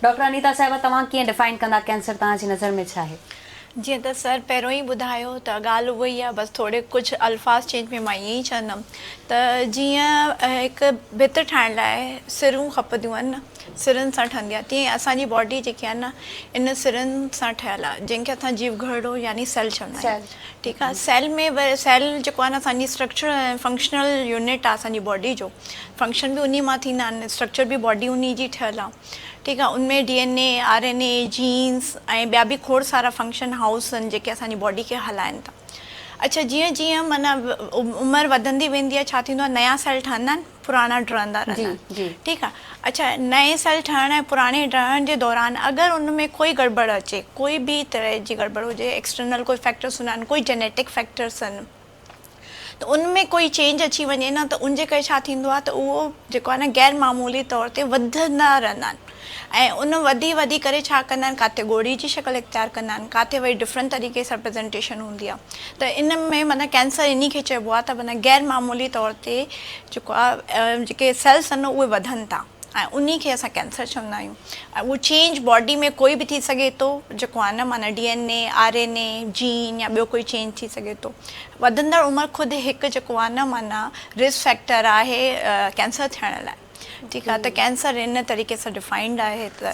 Doctor Anita صاحبه توهان ڪيئن ڊفائن ڪندا ڪينسر توهان جي نظر ۾ ڇا آهي؟ جيئن ته سر پهريون ئي ٻڌايو ته ڳالهه اها ئي آهي بس ٿوري ڪجهه الفاظ چينج ۾ مان ائين ئي چوندم ته جيئن هڪ ڀت ٺاهڻ لاء سرون کپنديون آهن نه سرن سان ٺهندي آهي تيئن اسان جي باڊي جيڪي آهي نه ان سرن سان ٺهيل آهي جنهن کي اسان جيو گهرڙو يعني سيل چوندا آهيون ٺيڪ آهي سيل ۾ سيل جيڪو آهي نه اسان جي اسٽرڪچر ۽ فنڪشنل يونٽ آهي اسان جي باڊي جو فنڪشن به انهي مان ٿيندا آهن اسٽرڪچر به باڊي انهي جي ٺهيل آهي ٺيڪ آهي ان ۾ D N A R N A genes ۽ ٻيا به کوڙ سارا فنڪشن هائوس آهن جيڪي اسان جي باڊي کي هلائن ٿا اڇا جيئن جيئن معنيٰ عمر وڌندي ويندي آهي ڇا ٿيندو آهي نيا سيل ٺهندا آهن پراڻا ڊهندا رهندا آهن ٺيڪ آهي اڇا نئين سيل ٺهڻ ۽ پراڻي ڊهڻ جي دوران اگر ان ۾ ڪوئي گڙٻڙ اچي ڪوئي به طرح جي گڙٻڙ هجي ايڪسٽرنل ڪوئي فيڪٽرس هوندا آهن ڪوئي جينيٽڪ فيڪٽرس آهن ته ان ۾ ڪوئي چينج اچي وڃي نه ته ان جي ڪري ڇا ٿيندو آهي ته اهو جيڪو آهي نه غير معمولي طور تي وڌندا رهندا آهن ۽ ان وڌي وڌي ڪري ڇا ڪندا آهن ڪاٿي ڳوڙهي جي شڪل اختيار ڪندا آهن ڪاٿي وري ڊفرنٽ طريقي سان پريزنٽيشن هوندي آهي ته ان ۾ معنيٰ ڪينسر انهي کي چئبو آهي ته معنيٰ غير معمولي طور تي جيڪو آهي جيڪي سيلس آهن اهي وڌن ٿا ۽ انهي کي اسان ڪينسر چوندا آهيون ۽ اهو چينج باڊي ۾ ڪوئي به ٿي سگهي ٿو جيڪو آهي نه معنيٰ D N A R N A gene يا ٻيو ڪوئي چينج ٿي سگهي ٿو وڌندڙ عمر خود هڪ جيڪو آهي نه معنيٰ رسڪ فيڪٽر آهي ڪينسر ٿيڻ لاء ٺيڪ آهي ته ڪينسر ان طريقي سان ڊفائنڊ آهي ته.